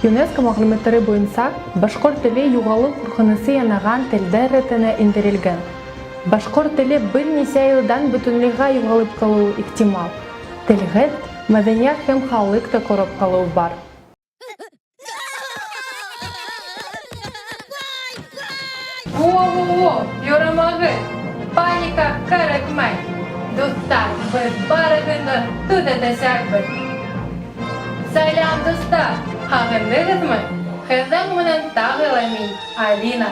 ЮНЕСКО мәгълүматлары буенча, башкорт теле югалу куркынычы янаган телләр рәтенә индерелгән. Башкорт теле берничә елдан бөтенләйгә югалып калуы ихтимал. Телгә мәдәният һәм халык та корып калуы бар. Во-во-во, ярамагыз! Паника кәрәкмәй! Дуслар, без барыгызны да төзәтәчәкбез! Сәлам, дуслар! Һагындыгызмы? Һезнең менән тагы ла мин, Алина.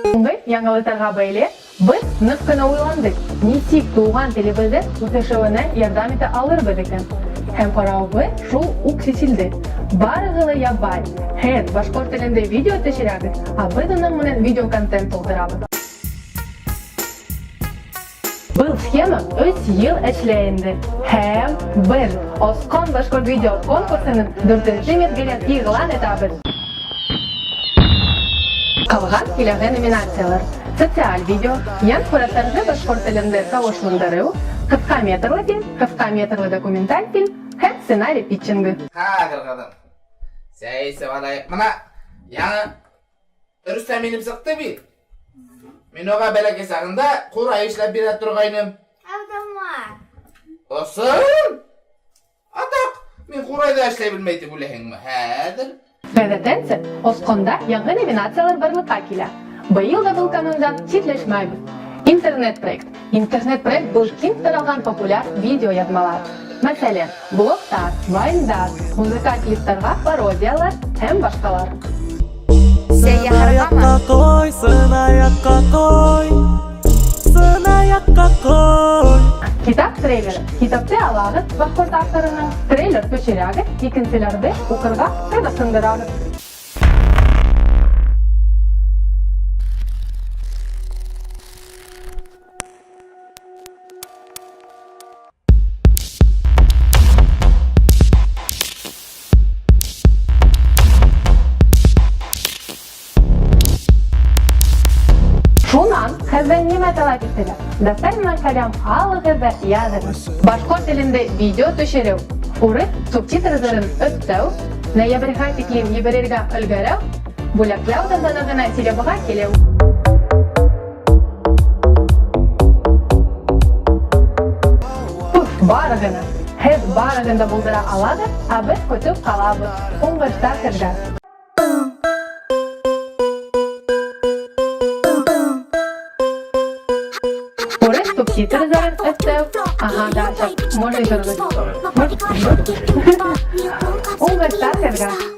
Бүгенге яңалыкларга бәйле без нык кына уйландык, ничек туган телебезнең үсешүенә ярдәм итә алырбыз икән? Һәм каравыбыз шул ук чишелде. Барыгы ла ябай. Һез башкорт телендә видео төшерәгез, ә без аның менән видеоконтент тултырабыз. Был схема өч ел эшләй инде. Һәм без Оскон башкорт видео конкурсының дүртенче мизгелен игълан итәбез. Калган киләге номинацияләр: социаль видео, ян сурәтләрне башкорт телендә тавышландыру, кыска метрлы фильм, кыска метрлы документаль фильм һәм сценарий питчингы. Хәзер, кызым. Сәй эчеп алайык. Менә яңа Рөстәм минем чыкты бит. Мин ога бәләкәй чагында курай эшләп бирә торгайным. Алдама. Осын! Атак, мин курай да эшләй белмәй дип уйлыйсыңмы? Хәзер. Гадәтенчә, Осконда яңа номинацияләр барлыкка килә. Быел да был канундан читләшмәйбез. Интернет-проект. Интернет-проект был киң таралган популяр видеоязмалар. Мәсәлән, блогтар, вайндар, музыкаль клиптарга пародияләр һәм башкалар. Сәяхәтме? Кой, сынаякка кой, сынаякка кой. Китап трейлеры. Китапты алабыз, башкорт авторының трейлер төшерәбез, икенчеләрде укырга кызыксындырабыз. Шуннан хәзер нимә таләп ителә? Дәфтәр менән каләм алыгыз да языгыз. Башкорт телендә видео төшерү, урыс субтитрларын өстәү, ноябрьгә тиклем ебәрергә өлгерү, бүләкләү тантанасына Телебага килү. Пуф, барыгына. Һеҙ барыгын да булдыра алабыҙ, ә беҙ көтөп ҡалабыҙ. Уңыштар һеҙгә! Урыҫ субтитрҙарын өҫтәү. Ага, да, сейчас. Можно и Уңыштар һеҙгә!